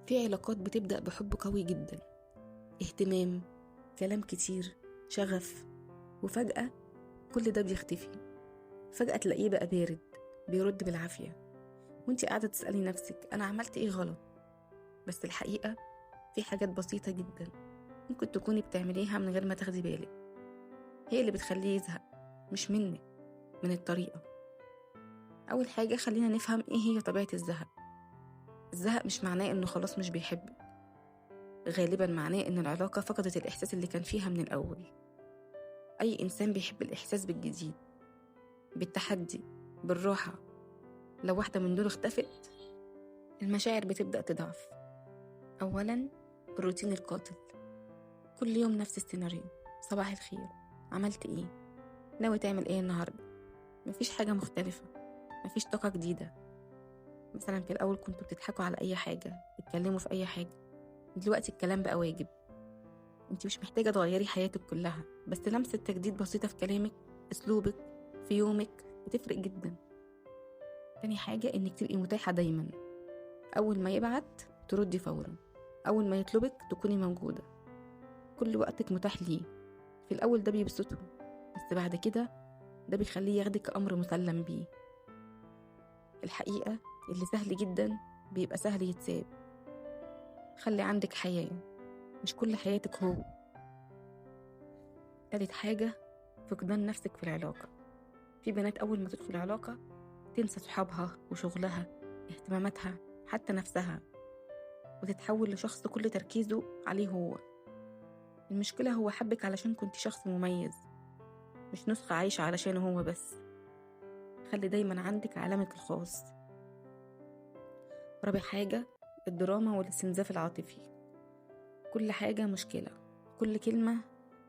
في علاقات بتبدأ بحب قوي جدا، اهتمام، كلام كتير، شغف، وفجأة كل ده بيختفي. فجأة تلاقيه بقى بارد، بيرد بالعافية، وانتي قاعدة تسألي نفسك أنا عملت إيه غلط؟ بس الحقيقة في حاجات بسيطة جدا ممكن تكوني بتعمليها من غير ما تاخدي بالك، هي اللي بتخليه يزهق، مش منك، من الطريقة. أول حاجة خلينا نفهم إيه هي طبيعة الزهق. الزهق مش معناه إنه خلاص مش بيحبك، غالبا معناه إن العلاقة فقدت الإحساس اللي كان فيها من الأول. أي إنسان بيحب الإحساس بالجديد، بالتحدي، بالراحة. لو واحدة من دول اختفت، المشاعر بتبدأ تضعف. أولا، الروتين القاتل. كل يوم نفس السيناريو، صباح الخير، عملت إيه، ناوي تعمل إيه النهاردة، مفيش حاجة مختلفة، مفيش طاقة جديدة. مثلا في الأول كنتوا بتضحكوا على أي حاجة، بتتكلموا في أي حاجة، دلوقتي الكلام بقى واجب. انت مش محتاجة تغيري حياتك كلها، بس لمسة تجديد بسيطة في كلامك، أسلوبك، في يومك بتفرق جدا. تاني حاجة، انك تبقي متاحة دايما. أول ما يبعت تردي فورا، أول ما يطلبك تكوني موجودة، كل وقتك متاح ليه. في الأول ده بيبسطه، بس بعد كده ده بيخليه ياخدك كأمر مسلم بيه. الحقيقة اللي سهل جدا بيبقى سهل يتساب. خلي عندك حياة، مش كل حياتك هو. تالت حاجة، فقدان نفسك في العلاقة. في بنات أول ما تدخل علاقة تنسى صحابها وشغلها، اهتماماتها، حتى نفسها، وتتحول لشخص كل تركيزه عليه هو. المشكلة هو حبك علشان كنت شخص مميز، مش نسخة عايشة علشان هو بس. خلي دايما عندك عالمك الخاص. رابع حاجة، الدراما والاستنزاف العاطفي. كل حاجة مشكلة، كل كلمة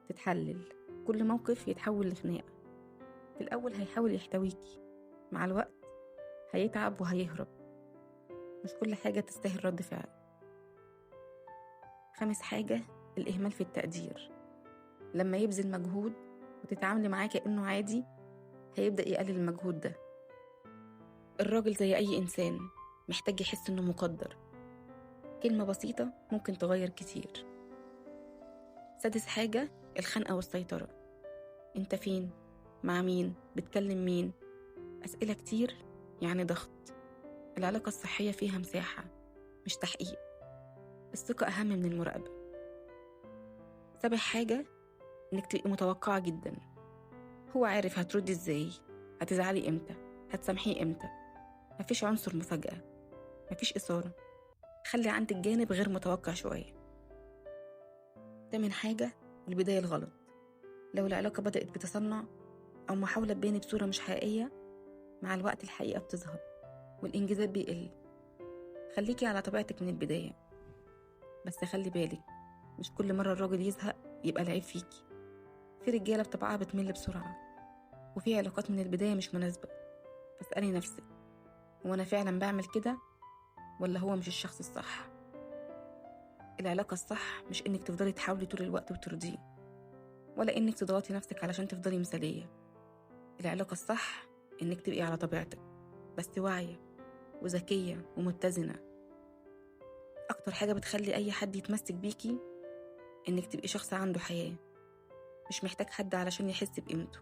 تتحلل، كل موقف يتحول لخناقة. في الأول هيحاول يحتويكي، مع الوقت هيتعب وهيهرب. مش كل حاجة تستاهل رد فعل. خامس حاجة، الإهمال في التقدير. لما يبذل مجهود وتتعاملي معاه كأنه عادي، هيبدأ يقلل المجهود ده. الراجل زي أي إنسان محتاج يحس إنه مقدر. كلمة بسيطة ممكن تغير كتير. سادس حاجة، الخنقة والسيطرة. أنت فين؟ مع مين؟ بتكلم مين؟ أسئلة كتير يعني ضغط. العلاقة الصحية فيها مساحة، مش تحقيق. الثقة أهم من المراقبة. سابع حاجة، إنك تبقي متوقعة جدا. هو عارف هتردي إزاي، هتزعلي إمتى، هتسامحيه إمتى. مفيش عنصر مفاجأة، مفيش إثارة. خلي عندك جانب غير متوقع شوية. تامن حاجة، البداية الغلط. لو العلاقة بدأت بتصنع أو محاولة تباني بصورة مش حقيقية، مع الوقت الحقيقة بتظهر والإنجازات بيقل. خليكي على طبيعتك من البداية. بس خلي بالك، مش كل مرة الراجل يزهق يبقى العيب فيكي. في رجالة بطبعها بتمل بسرعة، وفي علاقات من البداية مش مناسبة. فاسألي نفسك، هو أنا فعلا بعمل كده ولا هو مش الشخص الصح؟ العلاقة الصح مش إنك تفضلي تحاولي طول الوقت وترضيه، ولا إنك تضغطي نفسك علشان تفضلي مثالية. العلاقة الصح إنك تبقي على طبيعتك، بس واعية وذكية ومتزنة. أكتر حاجة بتخلي أي حد يتمسك بيكي إنك تبقي شخص عنده حياة، مش محتاج حد علشان يحس بقيمته.